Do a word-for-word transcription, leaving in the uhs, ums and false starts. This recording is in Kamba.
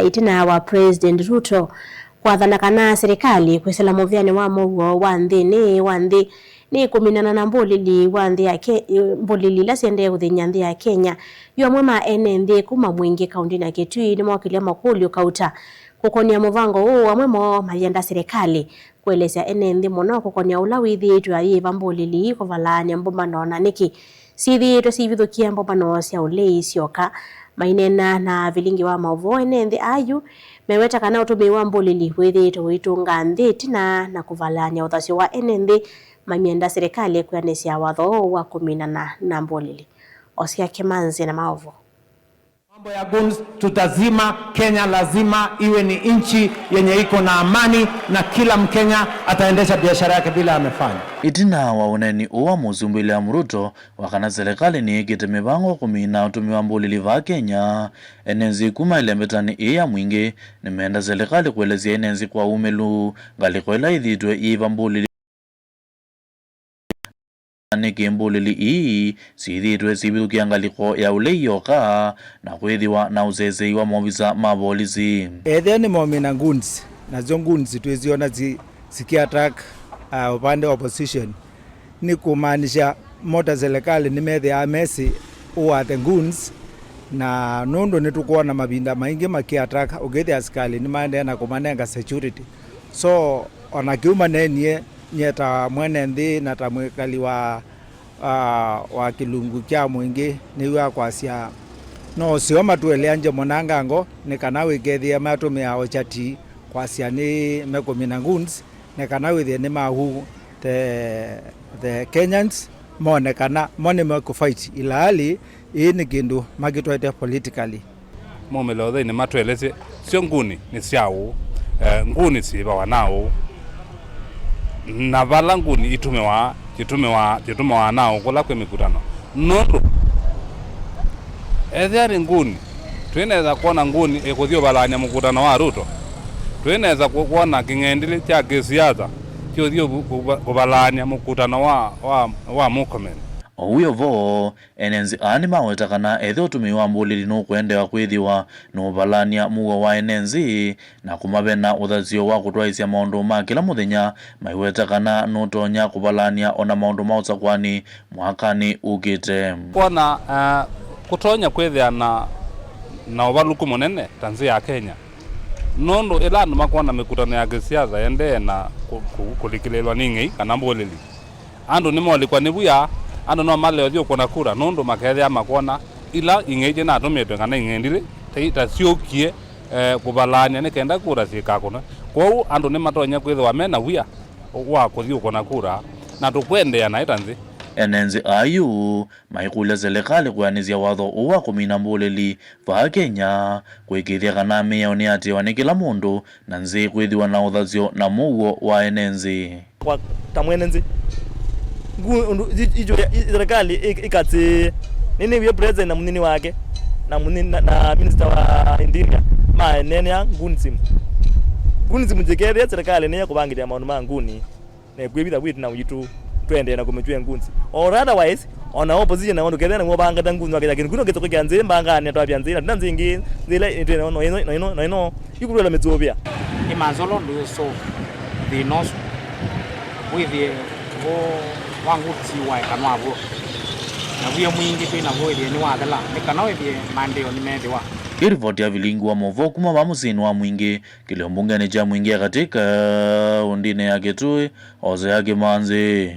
ĩtina wa President Ruto kwathana kana serikali kwĩsĩla mũvĩanĩ wa mũuo wa nthĩnĩ wa nthĩ nĩ kũminana na mbũlĩli wa nthĩ ya Ke-, mbũlĩli ila siendee kũthĩny'a nthĩ ya Kenya. Yu amwe ma ene nthĩ kuma Mwingi kaũntĩnĩ ya Kitui nĩmokĩlya makũlyo kauta kũkonĩa mũvango ũũ, amwe moo mayenda serikali kũelesya ene nthĩ mũno kũkonĩa ũla wĩthĩĩtwe ayĩva mbũlĩli ii kũvalaany'a mbũmbano na nĩkĩ syĩthĩĩtwe sivithũkĩa mbũmbano sya ũlei syoka. Maineena na vilingi wa maũvoo, ene nthĩ aa yu meweta kana ũtũmĩi wa mbũlĩli wĩthĩĩtwe ũitũnga nthĩ ĩtina na kũvalaany'a ũthasyo wa ene nthĩ, mamyenda serikali kwĩanĩsya watho ũũ wa kũminana na mbũlĩli. Oscar Kimanzi na maũvoo. Mambo ya goons tutazima. Kenya lazima iwe ni nchi yenye iko na amani na kila Mkenya ataendesha biashara yake vile amefanya. Ĩtina wa ũneeni ũũ wa Mũsumbĩ William Ruto wa kana serikali nĩĩkĩte mĩvango kũmina ũtũmĩi wa mbũlĩli vaa Kenya, ene nzĩ kuma ĩlembetanĩ ĩĩ ya Mwingi nĩmeenda serikali kũelesya ene nzĩ kwa ũmĩlu ngalĩko ĩla ĩthĩĩtwe ĩiva mbũlĩli. Nĩkĩ mbũlĩli ii syĩthĩĩtwe sivithũkĩa ngalĩko ya ũlei yoka na kwĩthĩwa na ũsesei wa maovisa ma volisi? Ethĩa nĩ momina goons, nasyo goons twĩsyona si, sikiattack, uh, upande wa opposition, nĩ kũmaanisha mota serikali nĩmethĩaa mesĩ who are the goons, na nũndũ nĩtũkwona mavinda maingĩ makiattack, ũkĩthĩa asikalĩ nĩmaendee na kũmanenga security. So, ona kĩu maneenie, nyie ta mwene nthĩ na ta mwĩkali wa, ah, wa kĩlungu kya Mwingi, nĩw'a kwasya no ũseo matũeleangye mũnangango, nĩ kana wĩkethĩe matũmĩaa ũkyati kwasya nĩ mekũmina goons, nĩ kana wĩthĩe nĩ mahu the, the Kenyans mone kana mo nĩ mekũfight ilaalĩ. Ĩĩ nĩ kĩndũ makĩtwaĩte politically. Maumĩle ũtheinĩ matũelesye syo nguni nĩ sya ũũ, eh, nguni syĩvawa na ũũ, na vala nguni itũmĩwaa, itũmĩwaa, itũmĩwaa na ũũ kũla kwĩ mĩkutano. Nũndũ ethĩa nĩ nguni, twĩnesa kwona nguni ĩkũthiũvalaany'a mũkutano wa Ruto, twĩnesa kwona kĩng'endilĩ kya kĩsiasa kĩũthiũvalaany'a mũkutano wa, wa, wa Murkomen. Oyu vo, ene nzĩ aa nĩmaweta kana ethĩwa ũtũmĩi wa mbũlĩli nũkũendeewa kwĩthĩwa nũũvalaany'a mũuo wa ene nzĩ na kũmavena ũthasyo wa kũtwaĩsya maũndũ ma kĩla mũthenya, maiweta kana nũtonya kũvalaany'a ona maũndũ ma ũsakũani mwakanĩ ũkĩte. Kwona, eh, kũtonya kwĩthĩa na, na ũvalũku mũnene ta nzĩ ya Kenya, nũndũ ĩla andũ makwona mĩkutano ya kĩsiasa ĩendee na kũ-, kũ-, kũlikĩlĩĩlwa nĩ ing'ei kana mbũlĩli, andũ nĩmolikwa nĩ via, andũ no maleũthiũkũna kura nũndũ makethĩa makwona ila ing'ei syĩnatũmĩtwe kana ing'endilĩ ta, ta syũkie, eh, kũvalaany'a nĩ kenda kura syĩkakũnwe. Kwoou andũ nĩmatonya kwĩthĩwa me na wia wa kũthiũkũna kura, na tũkwendeea naĩ ta nthĩ. Ene nzĩ aa yu maikũlya selekalĩ kwĩanĩsya watho ũũ wa kũmina mbũlĩli vaa Kenya, kũĩkĩĩthya kana mĩao nĩyatĩĩwa nĩ kĩla mũndũ na nzĩ kwĩthĩwa na ũthasyo na mũuo wa ene nzĩ. Kwa ta mwene nzĩ, ngu-, ũndũ i-, ijo ya, i-, serikali ĩ-, ĩkatĩ, nĩnĩwie president na mũnini wake, na mũnini, na, na minister wa interior, maneenea goons. Goons njĩkethĩa serikali nĩya kũvangĩthya maũndũ ma nguni, na ĩkwĩvitha kwĩ ĩtina witũ, tũendee na kũmĩtwĩa goons. Or otherwise, ona opposition na wandũ kethĩa nĩmo vangata goons, wakethĩa kĩndũ kĩu no kĩtũkĩkĩa nzĩ mbanganĩ, twavya nzĩ, na tuna nzĩ ingĩ, nzĩ ila ĩtwĩe no, no, no, no, no, no. Ĩkũtwĩla mĩtũvĩa. Nĩ manzolo ndũĩ so thĩna ũsu wĩthĩe vo wa ngũti waeka nwavuo, na wia mwingĩ twĩ navuo wĩthĩe nĩwathela, nĩ kana wĩthĩe maendeeo nĩmethĩwa. Ĩ rivoti ya vilingi wa maũvoo kuma vaa mũsyĩnĩ wa Mwingĩ, kĩlio mbungenĩ kya Mwingĩ ya katĩ kaũndĩnĩ ya Kitui, Hosea Kimanzi.